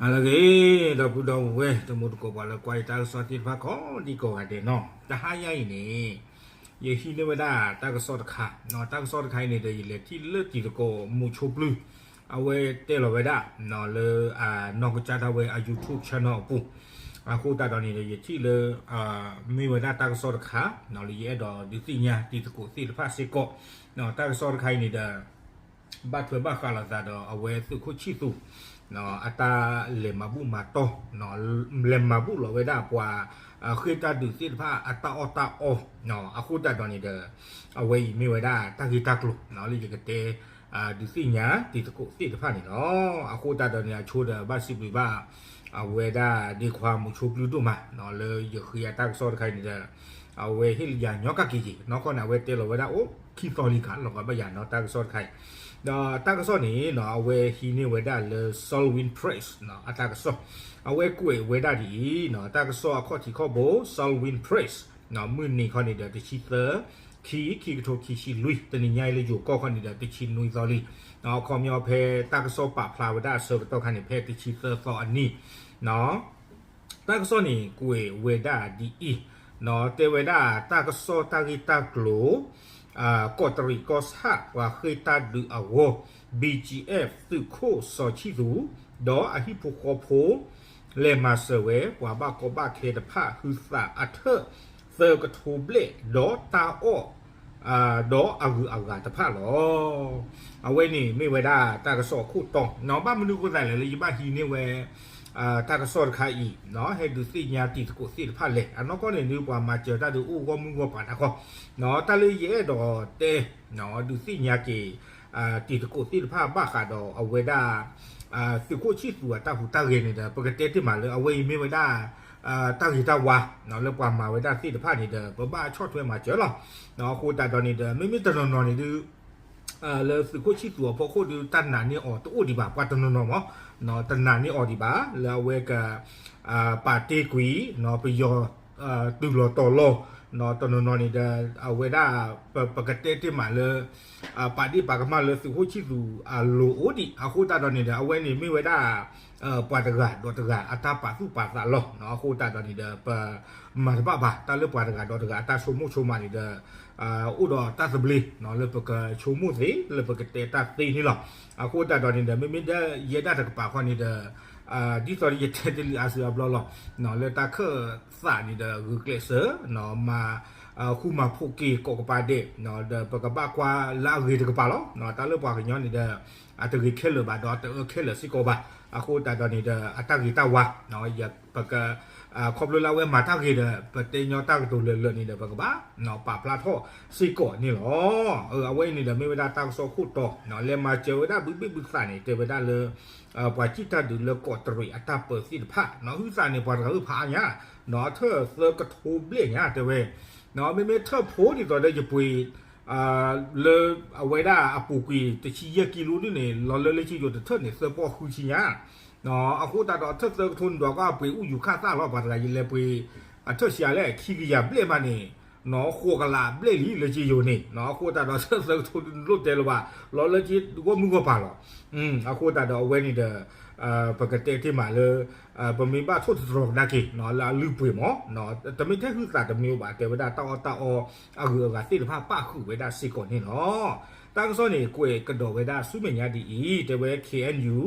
ဟါလၢအဂ့ၤ ဒီပုၢ်ဒီဝဲၢ် တံၤသကိးပှၤလၢကွၢ်ယတၢ်ကစီၣ်သ့ၣ်တဖၣ် ကိးဒံကိးဂၤဒဲးနီၤ, တဟါညါအံၤန့ၣ် ယဟံးန့ၢ်ဝဲဒၣ်တၢ်ကစီၣ်တခါ, တၢ်ကစီၣ်တခါအံၤန့ၣ်ဒီး ယလဲၤထံၣ်လၢတံၤသကိးမုဆိပျုၢ်, အဝဲတဲလီၤဝဲဒၣ် လၢ နီၢ်ကစၢ်ဒၣ်ဝဲအ YouTube channel အပူၤ, အဃိသတးဒီးန့ၣ်ဒီး ယထံၣ်လၢ မ့ၢ်ဝဲဒၣ်တၢ်ကစီၣ်တခါ လၢယအဲၣ်ဒိးဒုးသ့ၣ်ညါတံၤသကိးသ့ၣ်တဖၣ်စ့ၢ်ကီး, တၢ်ကစီၣ်တခါအံၤန့ၣ်ဒီး ဘၣ်ထွဲဘၣ်ဃးလိာ်သးဒီးအဝဲသုးခိၣ်ဆံၣ်သူး အတၢ်လဲၤမၤဘူၣ်မၤတီၢ်, လဲၤမၤဘူၣ်လီၤဝဲဒၣ်ပှၤ ဃ့ၢ်တၢ်ဒုးသ့ၣ်တဖၣ်အတၢ်အီၣ်တၢ်အီ, အဃိသတးဒီးန့ၣ်ဒီး အဝဲအံၤမ့ၢ်ဝဲဒၣ်တၢ်ဂ့ၢ်တၢ်ကျိၤ လၢယကတဲ ဒုးသ့ၣ်ညါတံၤသကိးသ့ၣ်တဖၣ်န့ၣ်လီၤ. အဃိသတးဒီးန့ၣ် အဆိဒီးဘၣ်စံးဘျုးဘၣ် အဝဲဒၣ်ဒ့ခွါမုဆိပျုၢ်ဒိၣ်မး လၢယဃ့အတၢ်ကစီၣ်တခါအံၤန့ၣ်ဒီး အဝဲဟ့ၣ်ယၤညီကက့ၤက့ၤ နီၢ်ကီၢ်န့ၣ် အဝဲတဲလီၤဝဲဒၣ်အိၣ်ခံသီလံကလီၤကီးဘၣ်ယၤနီၤ တၢ်ကစီၣ်တခါအံၤ, ဒီးတၢ်ကစီၣ်န့ၣ် အဝဲဟံးန့ၢ်ဝဲဒၣ်လၢ Salween Press အတၢ်ကစီၣ်, အဝဲကွဲးဝဲဒၣ်ဒ်အံၤ, တၢ်ကစီၣ်အခီၣ်ထံးခီၣ်ဘိ Salween Press မုၢ်နံၤခီန့ၣ်ဒီး တဆံသၢ ခံ ခံကထိခံဆံလွံၢ် တနံၤညါအံၤလၢ ယိၤကီၢ်ခီန့ၣ်ဒီး တဆံနွံသီလံ, အခီပညီဖဲတၢ်ကစီၣ်ပာ်ဖျါဝဲဒၣ်အဆၢကတီၢ်ခါန့ၣ် ဖဲတဆံသၢသီအနံၤ တၢ်ကစီၣ်န့ၣ်ကွဲးဝဲဒၣ်ဒ်အံၤ, တဲဝဲဒၣ်တၢ်ကစီၣ်တၢ်ဂ့ၢ်တၢ်ကျိၤ ကီးတရံးကီၢ်ဆၣ်ပှၤဃ့ၢ်တၢ်ဒုးအဂီၢ် BGF သုးခိၣ်စီၤဆံၣ်သူး ဒီးအဟံၣ်ဖိဃီဖိ လဲၤမၤစၢၤဝဲ ပှၤဘၣ်ကီဘၣ်ခဲတဖၣ် ဟုသးအထၢၣ်သၢကထိဘျဲၣ် ဒီးတၢ်အီၣ် ဒီးအဂုၤအဂၤတဖၣ်လီၤ. အဝဲန့ၣ်မ့ၢ်ဝဲဒၣ်တၢ်ကစီၣ်အခိၣ်တီ, ဘၣ်မနုၤအဃိသတးလဲၣ်လၢယဘၣ်ဟံးန့ၢ်ဝဲ တၢ်ကစီၣ်တခါအံၤ ဟဲဒုးသ့ၣ်ညါတံၤသကိးသ့ၣ်တဖၣ်လဲၣ်, အနီၢ်ကီၢ်န့ၣ်ဒုး ပှၤမၤစၢၤတၢ်ဒုးအိၣ်ဂီၢ်မုၢ်ဂီၢ်ပၤတခီ, တၢ်လၢယအဲၣ်ဒိးတဲ ဒုးသ့ၣ်ညါက့ၤ တံၤသကိးသ့ၣ်တဖၣ်ဘၣ်ဃးဒီးအဝဲဒၣ် သုးခိၣ်ဆံၣ်သူးအတၢ်ဟူးတၢ်ဂဲၤန့ၣ်ဒီး ပကတဲတ့ၢ်မးလၢအဝဲအံၤမ့ၢ်ဝဲဒၣ် တၢ်ဂ့ၤတၢ်ဝါ လၢပှၤမၤဝဲဒၣ်သ့ၣ်တဖၣ်န့ၣ်ဒီး ပဘၣ်ဆီၣ်ထွဲမၤစၢၤလီၤ. အဃိသတးဒီးန့ၣ်ဒီး မ့မ့ၢ်တနီၤနီၤန့ၣ်ဒုး လၢသုးခိၣ်ဆံၣ်သူးအဖီခိၣ်ဒုး တၢ်နာ်န့ၢ်အီၤတအိၣ်ဒံးဘၣ်, ပှၤတနီၤနီၤမး တနာ်န့ၢ်အီၤဒံးဘၣ် လၢအဝဲက ပာ်တ့ၢ်ကွံာ် ပယီၤ တုၤလီၤတီၤလီၤ တနီၤနီၤန့ၣ်ဒီး အဝဲဒၣ် ပကတဲတ့ၢ်မးလၢ ပာ်ဒ့ၣ်ပာ်ကမၣ်လၢသုးခိၣ်ဆံၣ်သူးအလိၤအိၣ်ဒံး, အဃိသတးဒီးန့ၣ်ဒီး အဝဲန့ၣ်မ့ၢ်ဝဲဒၣ် ပှၤတဂၤဒီးတဂၤအတၢ်ပာ်သူၣ်ပာ်သးလီၤ. အဃိသတးဒီးန့ၣ်ဒီး ပမၤတဘၣ်ဘၣ် တၢ်လၢပှၤတဂၤဒီးတဂၤအတၢ်ဆိကမိၣ်ဆိကမးန့ၣ်ဒီး အိၣ်ဒီးတၢ်သဘျ့ လၢပကဆိကမိၣ်သ့ လၢပကတဲတၢ်သ့န့ၣ်လီၤ. အဃိသတးဒီးန့ၣ်ဒီး မ့မ့ၢ်ဒၣ်ယဲဒၣ်တကပၤဃီန့ၣ်ဒီး ဒ်သိးယတဲတ့ၢ်လံအါစုအါဘျီလီၤ လၢတၢ်ခၢၣ်သးန့ၣ်ဒီး ဂုာ်ကျဲးစၢး မၤ ဃူမၤဖိးက့ၤကိးကပၤဒဲး ဒီးပကဘၣ်ကွၢ်လၢအဂ့ၤတကပၤလီၤ. တၢ်လၢပှၤကညီန့ၣ်ဒီး အတဂ့ၤခဲလၢာ်ဘၣ် ဒီးအတအၢခဲလၢာ်စ့ၢ်ကီးဘၣ်. အဃိသတးဒီးန့ၣ်ဒီး အတၢ်ဂ့ၤတၢ်ဝါ ပက ခီဖျိလၢအဝဲမၤတၢ်ဂ့ၤဒီး ပတဲညီတၢ်ကတိၤလၢာ်လၢာ်န့ၣ်ဒီး ပကဘၣ် ပာ်ဖျါထီၣ်စ့ၢ်ကီးန့ၣ်လီၤ. အဝဲအံၤန့ၣ်ဒီးမ့ၢ်ဝဲဒၣ်တၢ်ကစီၣ်ခိၣ်တီ လဲၤမၤစၢၤဝဲဒၣ်ဘုဘ့ၣ်ဘုသးန့ၣ် တဲဝဲဒၣ်လၢ ပှၤစံၣ်တၢ်ဒုးလၢကီးတရံးအတၢ်ပၢသ့ၣ်တဖၣ် ဟုသးန့ၣ် ပှၤတဂၤအုၣ်ဖးအါညါ အထၢၣ်သၢကထိဘျဲၣ်ညါတဲဝဲ မ့မ့ၢ်ထၢၣ်ဖိဒ်သိးဒီးယပှ့ၤ လၢအဝဲဒၣ်အပူၤကွံာ်တဆံယဲၢ်ကံလိဒ်န့ၣ် လီၤလၢလၢကယိၤတထၢၣ်န့ၣ် သၢပီၢ်ဃုဆံညါ အဃိသတးဒီးထၢၣ်သၢကထိန့ၣ်ဒီးကီၢ်အပှ့ၤအူယူၤခၣ်သၣ်လီၤ ပှၤတဂၤယလဲၤပှ့ၤ အထၢၣ်ဆံးအါလဲၣ် ခံကယၤဘျဲၣ်မးန့ၣ် ဃိးကလးဘျဲၣ်လံလၢကယိၤန့ၣ် အဃိသတးဒီးထၢၣ်သၢကထိလိၣ်တဲလၢၤဘၣ် လီၤလၢကဂီၢ်မုၢ်ဂီၢ်ပၤလီၤ. အဃိသတးဒီးအဝဲန့ၣ်ဒီး ပကတဲတ့ၢ်မးလၢ ပမ့ၢ်ဘၣ်ထိၣ်သတြီၤကဒါက့ၤ လၢအလုၢ်ပှ့ၤမး တမ့ၢ်ထဲဟုသးတမ့ၢ်အိၣ်ဘၣ် တဲဝဲဒၣ်တၢ်အီၣ်တၢ်အီအဂုၤအဂၤသ့ၣ်တဖၣ်ပၣ်ဃုာ်ဝဲဒၣ်စ့ၢ်ကီးန့ၣ်လီၤ. တၢ်ကစီၣ်န့ၣ် ကွဲးကဒီးဝဲဒၣ်ဆူမဲာ်ညါဒ်အံၤ တဲဝဲ KNU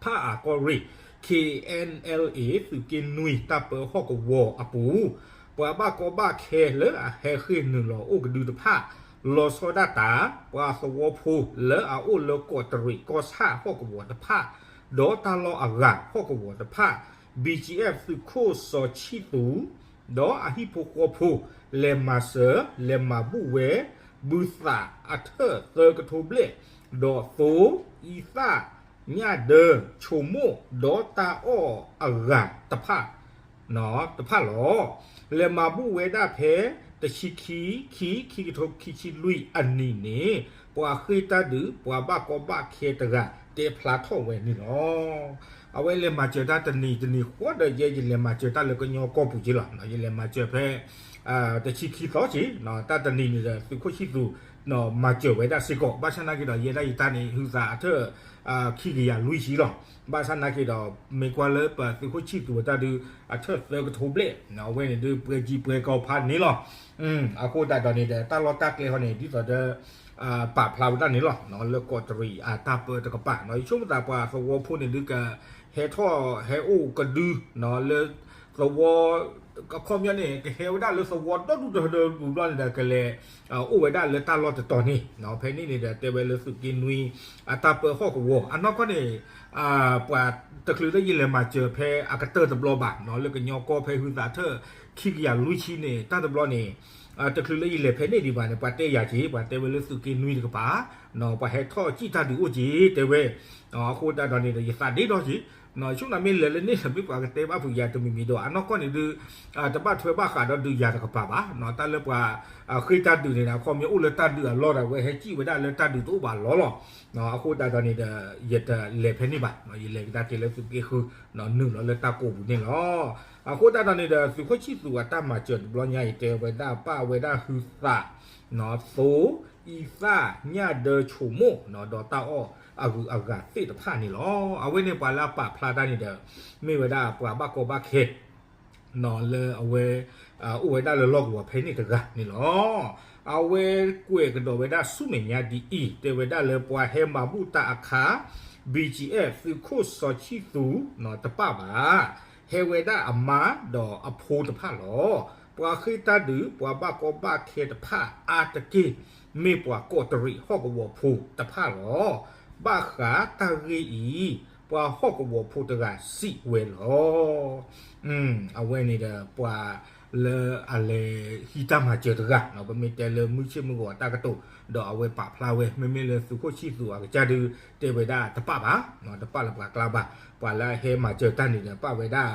ဖၣ်အၣ်ကီၢ်ရ့ၣ် KNLA သုးက့နွံတၢ်ပၢဟီၣ်ကဝီၤအပူၤ ပှၤဘၣ်ကီဘၣ်ခဲလၢအဟဲဃ့ၢ်နုာ်လီၤအိၣ်ကဒုတဖၣ် လီၤဆီဒၣ်တၢ် ပှၤသဝီဖိလၢအအိၣ်လၢကီးတရံးကီၢ်ဆၣ်ဟီၣ်ကဝီၤတဖၣ် ဒီးတၢ်လီၢ်အဂၤဟီၣ်ကဝီၤတဖၣ် BGF သုးခိၣ်စီၤဆံၣ်သူး ဒီးအဟံၣ်ဖိဃီဖိ လဲၤမၤစၢၤ လဲၤမၤဘူၣ်ဝဲ ဘုသးအထၢၣ်သၢကထိဘျဲၣ် ဒီးသိ အံသၣ် ညၣ်ဒၢ ဆိမိၣ် ဒီးတၢ်အီၣ်အဂၤတဖၣ် တဖၣ်လီၤ. လဲၤမၤဘူၣ်ဝဲဒၣ်ဖဲ တဆံခံ ခံ ခံကထိခံဆံလွံၢ်အနံၤန့ၣ် ပှၤဃ့ၢ်တၢ်ဒုး ပှၤဘၣ်ကီဘၣ်ခဲတဂၤ တဲဖျါထီၣ်ဝဲန့ၣ်လီၤ. အဝဲလဲၤမၤစၢၤတၢ်တနံၤတနံၤဃီဒီး ယဲယလဲၤမၤစၢၤတၢ်လၢကညီကီၢ်ပူၤက့လီၤ. ယလဲၤမၤစၢၤဖဲ တဆံခံသီက့ တၢ်တနံၤန့ၣ်ဒီး သုးခိၣ်ဆံၣ်သူး မၤစၢၤဝဲဒၣ်စ့ၢ်ကီး ဘၣ်ဆၣ်နာ်က့ဒီး ယဲဒၣ်ယတၢ်န့ၣ် ဟုသးအထၢၣ် ခံကယၤလွံၢ်ဆံလီၤ. ဘၣ်ဆၣ်နာ်က့ဒီး မ့ၢ်ကွၢ်လၢပသုးခိၣ်ဆံၣ်သူးအတၢ်ဒုး အထၢၣ်သၢကထိဘျဲၣ် အဝဲန့ၣ်ဒုး ပှဲၤကံပှဲၤကီဖးန့ၣ်လီၤ. အဃိသတးဒီးန့ၣ်ဒီး တၢ်လီၢ်တၢ်ကျဲဃီန့ၣ် ဒ်သိးဒီး ပာ်ဖျါဝဲဒၣ်န့ၣ်လီၤ. လၢကီးတရံးအတၢ်ပၢတကပၤ ယဆိကမိၣ်သးပှၤသဝီဖိန့ၣ်ဒုးက ဟဲထီၣ်ဟဲအိၣ်ကဒု လၢသဝီ အခီပညီန့ၣ် ကဟဲဝဲဒၣ်လၢသဝီဒီဒူၣ်ဒီထၢဝံၤဘျီန့ၣ်ဒီး ကလဲၤ အိၣ်ဝဲဒၣ်လၢတၢ်လီၢ်တတီၤန့ၣ် ဖဲန့ၣ်န့ၣ်ဒီး တဲဝဲလၢသုးက့နွံ အတၢ်ပၢဟီၣ်ကဝီၤ အနီၢ်ကီၢ်န့ၣ် ပှၤတချုးလၢယလဲၤမၤစၢၤဖဲအကတၢၢ်တဘျီဘၣ် လၢကညီကီၢ်ဖဲဟုသးထၢၣ် ခံကယၤလွံၢ်ဆံန့ၣ် တၢ်တဘျီန့ၣ် တချုးလၢယလဲၤဖဲန့ၣ်ဒံးဘၣ်န့ၣ် ပှၤတဲယၤက့ၤ ပှၤတဲဝဲလၢသုးက့နွံတကပၤ ပှၤဟဲထီၣ်စံၣ်တၢ်ဒုးအိၣ်က့ၤ တဲဝဲ အဃိသတးဒီးန့ၣ်ဒီး ယသးဒ့ဒီက့ၤ ဆိကမိၣ်မ့ၢ်လဲၤလၢန့ၣ်ဒီး မ့ၢ်ပှၤကတဲဘၣ်ဖုးယၤတမံၤမံၤဒီး အနီၢ်ကီၢ်န့ၣ်ဒုး တဘၣ်ထွဲဘၣ်ဃးဒီးဒုးယၤတကပၤဘၣ် တၢ်လၢပှၤ ဃ့ၢ်တၢ်ဒုးန့ၣ်ဒီး အခီပညီအိၣ်လၢတၢ်ဒုးအလီၢ်ဒီး အဝဲဟဲစံၣ်ဝဲဒၣ်လၢတၢ်ဒုးတအိၣ်ဘၣ်လီၤလီၤ. အဃိသတးဒီးန့ၣ်ဒီး ယတလဲၤဖဲန့ၣ်ဘၣ် ယလဲၤကဒါက့ၤလၢသုးက့ဃု နုာ်လီၤလၢတၢ်ကိးပူၤန့ၣ်လီၤ. အဃိသတးဒီးန့ၣ်ဒီး သုးခိၣ်ဆံၣ်သူးအတၢ်မၤစၢၤတဘျီညါအံၤ တဲဝဲဒၣ်ပာ်ဝဲဒၣ်ဟုသး သိ အံသၣ် ညၣ်ဒၢ ဆိမိၣ် ဒီးတၢ်အီၣ်အဂုၤအဂၤသ့ၣ်တဖၣ်န့ၣ်လီၤ. အဝဲန့ၣ်ပှၤလၢအပာ်ဖျါတၢ်န့ၣ်ဒီး မ့ၢ်ဝဲဒၣ်ပှၤဘၣ်ကီဘၣ်ခဲ လၢအဝဲ အိၣ်ဝဲဒၣ်လၢလီၢ်ကဝီၤဖဲန့ၣ်တဂၤန့ၣ်လီၤ. အဝဲကွဲးကဒီးဝဲဒၣ်ဆူမဲာ်ညါဒ်အံၤ တဲဝဲဒၣ်လၢပှၤဟဲမၤဘူၣ်တၢ်အခါ ဘံၣ်ကၠံၣ်အဲၣ် သုးခိၣ်စီၤဆံၣ်သူး တပၣ်ဘၣ် ဟဲဝဲဒၣ်အမါဒီးအဖိတဖၣ်လီၤ. ပှၤဃ့ၢ်တၢ်ဒုး ပှၤဘၣ်ကီဘၣ်ခဲတဖၣ်အါတက့ၢ် မ့ၢ်ပှၤကီးတရံးဟီၣ်ကဝီၤဖိတဖၣ်လီၤ. ဘၣ်ဃးတၢ်ဂ့ၢ်အံၤ ပှၤဟီၣ်ကဝီၤဖိတဂၤစံးဝဲလီၤ. အဝဲန့ၣ်ဒီးပှၤလၢအလဲၤဟံးတၢ်မၤစၢၤတဂၤ ပမ့ၢ်တဲလၢမုၢ်ဆ့ၣ်မုၢ်ဂီၤအတၢ်ကတိၤ ဒီးအဝဲပာ်ဖျါဝဲ မ့မ့ၢ်လၢသုးခိၣ်ဆံၣ်သူးအကစၢ်ဒုး တဲဝဲဒၣ်တပၣ်ဘၣ် တပၣ်လၢပှၤကျါဘၣ်. ပှၤလၢအဟဲမၤစၢၤတၢ်န့ၣ်ဒီး ပာ်ဝဲဒၣ်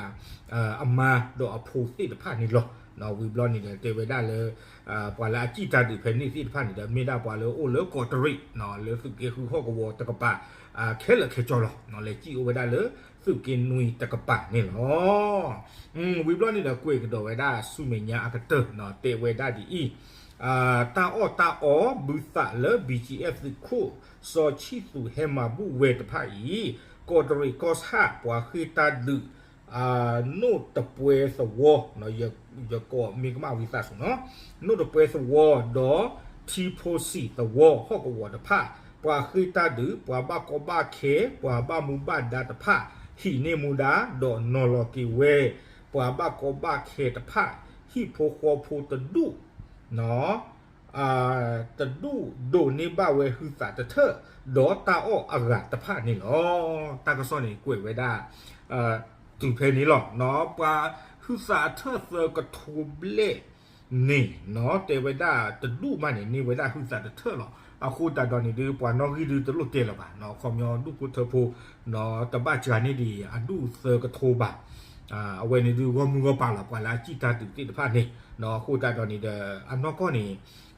အမါဒီးအဖိသ့ၣ်တဖၣ်န့ၣ်လီၤ. ဝံၤဘျီန့ၣ်ဒီး တဲဝဲဒၣ်လၢ ပှၤလၢအစံၣ်တၢ်ဒုးဖဲန့ၣ်သ့ၣ်တဖၣ်န့ၣ်ဒီး မ့ၢ်ဒၣ်ပှၤလၢအိၣ်လၢကီးတရံး လၢသုးက့ဃုဟီၣ်ကဝီၤတကပၤ ခဲလၢာ်ခဲဆ့လီၤ. လဲၤစံၣ်အိၣ်ဝဲဒၣ်လၢသုးက့နွံတကပၤန့ၣ်လီၤ. ဝံၤဘျီန့ၣ်ဒီး ကွဲးကဒီးဝဲဒၣ်ဆူမဲာ်ညါအကတၢၢ် တဲဝဲဒၣ်ဒ်အံၤ, တၢ်အီၣ်တၢ်အီ ဘုသးလၢ ဘံၣ်ကၠံၣ်အဲၣ် သုးခိၣ်စီၤဆံၣ်သူးဟဲမၤဘူၣ်ဝဲတဖၣ်အံၤ, ကီးတရံးကီၢ်ဆၣ် ပှၤဃ့ၢ်တၢ်ဒုး နိၣ်တပှဲၤသဝီ, ယကိးမ့ၢ်ကမၣ်ဝံသးစူၤနီၤ, နိၣ်တပှဲၤသဝီ ဒီးထံဖိစံာ်သဝီ ဟီၣ်ကဝီၤတဖၣ်, ပှၤဃ့ၢ်တၢ်ဒုး ပှၤဘၣ်ကီဘၣ်ခဲ ပှၤဘၣ်မူဘၣ်ဒါတဖၣ် ဟံးန့ၢ်မူဒါ ဒီးနီၤလီၤက့ၤဝဲ ပှၤဘၣ်ကီဘၣ်ခဲတဖၣ် ဟံၣ်ဖိဃီဖိတဒူၣ် တဒူၣ်ဒိးန့ၢ်ဘၣ်ဝဲဟုသးတထၢၣ် ဒီးတၢ်အီၣ်အဂၤတဖၣ်န့ၣ်လီၤ. တၢ်ကစီၣ်န့ၣ်ကွဲးဝဲဒၣ် တုၤဖဲန့ၣ်လီၤ. ပှၤဟုသးအထၢၣ်သၢကထိဘျဲၣ်န့ၣ် တဲဝဲဒၣ်တဒူၣ်မးန့ၣ် န့ၢ်ဝဲဒၣ်ဟုသးတထၢၣ်လီၤ. အဃိသတးဒီးန့ၣ်ဒုး ပှၤနီၣ်ဂံၢ်ဒုးတလိၣ်တဲလၢၤဘၣ်, အခီပညီဒူၣ်ဖိထၢဖိ တဘၣ်စှၤန့ၢ်ဒံးအဒူၣ်သၢကထိဘၣ်. အဝဲန့ၣ်ဒုးဂီၢ်မုၢ်ဂီၢ်ပၤလီၤ ပှၤလၢအစံၣ်တၢ်ဒုးသ့ၣ်တဖၣ်န့ၣ်. အဃိသတးဒီးန့ၣ်ဒီး အနီၢ်ကီၢ်န့ၣ်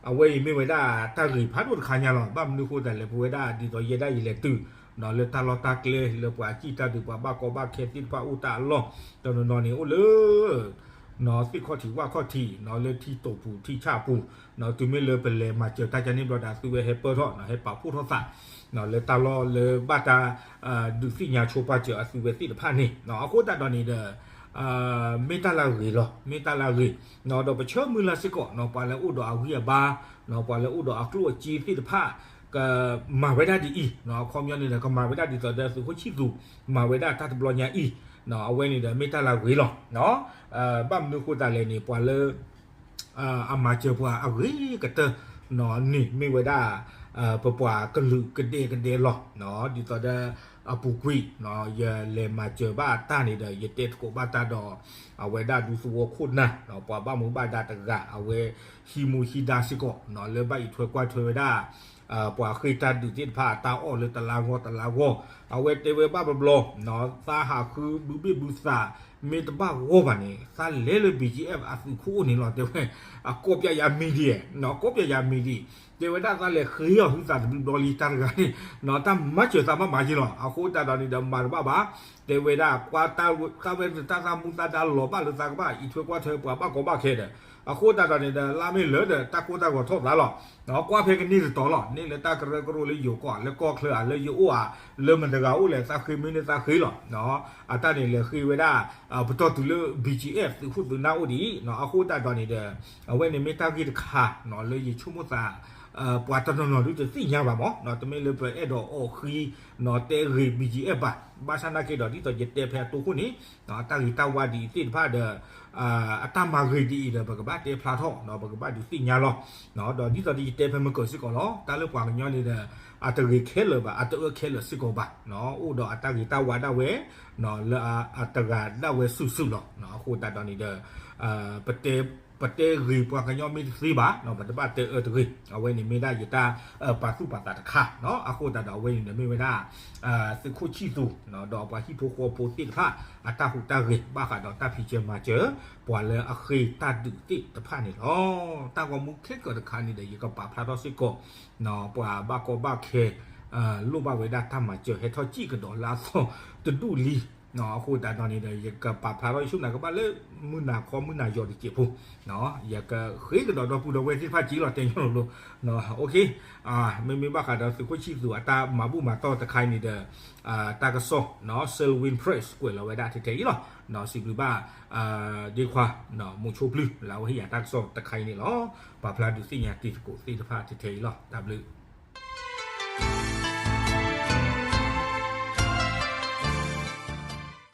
အဝဲအံၤမ့ၢ်ဝဲဒၣ်တၢ်ဂ့ၤဖးဒိၣ်တခါညါလီၤ. ဘၣ်မနုၤအဃိသတးလဲၣ် ပဝဲဒၣ်ဒ်သိးယဲဒၣ်ယလဲၤတုၤ လၢတၢ်လီၢ်တၢ်ကျဲ လၢပှၤစံၣ်တၢ်ဒုး ပှၤဘၣ်ကီဘၣ်ခဲသ့ၣ်တဖၣ်အိၣ်တၢ်အလီၢ် တနီၤနီၤန့ၣ်အိၣ်လၢ သ့ၣ်ခီၣ်ထံးဝၣ်ခီၣ်ထံး လၢထံတိာ်ပူၤထံဆၣ်ပူၤ တုၤမ့ၢ်လၢပလဲၤမၤစၢၤတၢ်ကန့ၣ်ဘျီဒီး သုဝဲဟဲပၢၢ်ထီၣ် ဟဲပာ်ဖှိၣ်ထီၣ်သး လၢတၢ်လီၢ်လၢဘၣ်တၢ် ဒုးသ့ၣ်ညါဆိပာ်စၢၤအသုဝဲသ့ၣ်တဖၣ်န့ၣ်. အဃိသတးဒီးန့ၣ်ဒီး မ့ၢ်တၢ်လၢအဂ့ၤလီၤ မ့ၢ်တၢ်လၢအဂ့ၤ ဒီးပဆၢမုၢ်လၢ်စ့ၢ်ကီး ပှၤလၢအိၣ်ဒီးအဂံၢ်အဘါ ပှၤလၢအိၣ်ဒီးအကျိၣ်အစ့သ့ၣ်တဖၣ် ကမၤဝဲဒၣ်ဒ်အံၤ အခီပညီန့ၣ်ဒီး ကမၤဝဲဒၣ်ဒ်သိးဒီးသုးခိၣ်ဆံၣ်သူး မၤဝဲဒၣ်တၢ်တဘျီညါအံၤ အဝဲန့ၣ်ဒီးမ့ၢ်တၢ်လၢအဂ့ၤလီၤ. ဘၣ်မနုၤအဃိသတးလဲၣ်န့ၣ် ပှၤလၢ အမၤစၢၤပှၤအဂ့ၤကတၢၢ်န့ၣ် မ့ၢ်ဝဲဒၣ် ပပှၤကလုာ်ကဒဲကဒဲလီၤ. ဒ်သိးဒီး အပူၤကွံာ် ယလဲၤမၤစၢၤဘၣ်တၢ်န့ၣ်ဒီး ယတဲသကိးဘၣ်တၢ်ဒီး အဝဲဒၣ်ဒူသဝီခိၣ်နၢ် ပှၤဘၣ်မူဘၣ်ဒါတဂၤ အဝဲဟံးမူဟံးဒါစ့ၢ်ကီး လၢဘၣ်အံးထွဲကွၢ်ထွဲဝဲဒၣ် ပှၤဃ့ၢ်တၢ်ဒုးသ့ၣ်တဖၣ်အတၢ်အီၣ်လၢတလါဂီၢ်တလါဂီၢ် အဝဲတဲဝဲဘၣ်ဘျီဘျီ သးဟးဃုဘုဘ့ၣ်ဘုသး မ့ၢ်တဘၣ်ဂီၢ်ဘၣ်န့ၣ် သးလဲၤလၢ ဘီၣ်ကၠံၣ်အဲၣ် အသုးခိၣ်အိၣ်န့ၣ်လီၤ တဲဝဲ အကိးပၠးယၤမံၤဒံး ကိးပၠးယၤမံၤဒံး တဲဝဲဒၣ်သးလဲၤဃ့အီၤဟုသးတဘျုးဘျီလံ တၢ်တဂၤန့ၣ် တၢ်မၤစၢၤသးမးမးက့လီၤ. အဃိသတးဒီးန့ၣ်ဒီး မၤတဘၣ်ဘၣ် တဲဝဲဒၣ် ကွၢ်တၢ်ဝဲတၢ်သးမူသးဒါလီၤဘၣ်လၢသးကဘၣ်အံးထွဲကွၢ်ထွဲပှၤဘၣ်ကီဘၣ်ခဲဒီး အဃိသတးဒီးန့ၣ်ဒီး လါမ့ၢ်လၢာ်ဒီး တၢ်ကိၢ်တၢ်ဂီၤထီၣ်သးလီၤ. ကွၢ်ဖဲကန့ၢ်တတီၤလီၤ. န့ၢ်လၢတၢ်ကရၢကရိလၢယိၤကီၢ် လၢကီၢ်ချၢဧါ လၢယအိၣ်ဧါ, လၢမတၤတဂၤအိၣ်လဲၣ် သးဃ့မ့ၢ်န့ၢ်သးဃ့လီၤ. အတၢ်န့ၣ်လဲၤဃ့ဝဲဒၣ် ပတီၢ်တုၤလၢ ဘီကၠံအ့ၣ် သုးခိၣ်သုးနၢ်အိၣ်ဒ်အံၤ အဃိသတးဒီးန့ၣ်ဒီး အဝဲန့ၣ်မ့ၢ်တၢ်ဂ့ၢ်တခါ လၢယဆိကမိၣ်သး ပှၤတနီၤနီၤဒုးတသ့ၣ်ညါဘၣ်မး တမ့ၢ်လၢပအဲၣ်ဒိးအီၣ်ဃံ တဲဂ့ၤ ဘီကၠံအ့ၣ် ဘၣ်. ဘၣ်ဆၣ်နာ်က့ဒီး ဒ်သိးယတဲဖဲအတိၢ်ခိၣ်န့ၣ် တၢ်ဂ့ၤတၢ်ဝါဒ်အံၤသ့ၣ်တဖၣ်ဒီး အတၢ်မၤဂ့ၤဒ်အံၤဒီး ပကဘၣ်တဲဖျါထီၣ် ပကဘၣ်ဒုးသ့ၣ်ညါလီၤ. ဒီးဒ်သိးယတဲဖဲမုၢ်ကၢၤစ့ၢ်ကီးလီၤ. တၢ်လၢပှၤကညီန့ၣ်ဒီး အတဂ့ၤခဲလၢာ်ဘၣ် အတအၢခဲလၢာ်စ့ၢ်ကီးဘၣ်. အိၣ်ဒီးအတၢ်ဂ့ၤတၢ်ဝါဒၣ်ဝဲ လၢအတဂၤဒၣ်ဝဲစုာ်စုာ်လီၤ. အဃိသတးဒီးန့ၣ်ဒီး ပတဲဂ့ၤပှၤကညီမ့ၢ်တသ့ဘၣ် ပတဘၣ်တဲအၢတဂ့ၤ. အဝဲန့ၣ်မ့ၢ်ဒၣ်ယတၢ်ပာ်သူၣ်ပာ်သးတခါ. အဃိသတးဒီးအဝဲန့ၣ်ဒီးမ့ၢ်ဝဲဒၣ် သုးခိၣ်ဆံၣ်သူး ဒီးပှၤဟံၣ်ဖိဃီဖိသ့ၣ်တဖၣ် အတၢ်ဟူးတၢ်ဂဲၤ ဘၣ်ဃးဒီးတၢ်ဖံးစၢၤမၤစၢၤ ပှၤလၢအဃ့တၢ်ဒုးသ့ၣ်တဖၣ်န့ၣ်လီၤ. တၢ်ဂီၤမူခဲကၢၤတခါန့ၣ်ဒီး ယကပာ်ဖျါထီၣ်စ့ၢ်ကီး ပှၤဘၣ်ကီဘၣ်ခဲ လိၣ်ဘၣ်ဝဲဒၣ်တၢ်မၤစၢၤဟဲထီၣ်စ့ၢ်ကဒီးလၢအသီတဒူၣ်လံ. အဃိသတးဒီးန့ၣ်ဒီး ယကပာ်ဖျါထီၣ်ယဆိကမိၣ်ကဘၣ်လၢ မုၢ်နၤခီမုၢ်နၤယီၤတစဲးဖိ ယကဃ့ကဒီးဒီပုၢ်ဒီဝဲၢ်သ့ၣ်တဖၣ်က့ၤလီၤ တဲညီလိၤလိၤ. မ့မ့ၢ်ဘၣ်ဃးဒီးသုးခိၣ်ဆံၣ်သူးအတၢ်မၤဘူၣ်မၤတီၢ်တခါအံၤန့ၣ်ဒီး တၢ်ကစီၣ် Salween Press ကွဲးလီၤဝဲဒၣ်ထဲထဲအံၤလီၤ. စံးဘျုးဘၣ် ဒ့ခွါ မုဆိဖျုး လၢအဝဲဟ့ၣ်ယၤတၢ်ကစီၣ်တခါအံၤန့ၣ်လီၤ. ပာ်ဖျါဒုးသ့ၣ်ညါတံၤသကိးသ့ၣ်တဖၣ်ထဲထဲအံၤလီၤ. တၢ်ဘျုး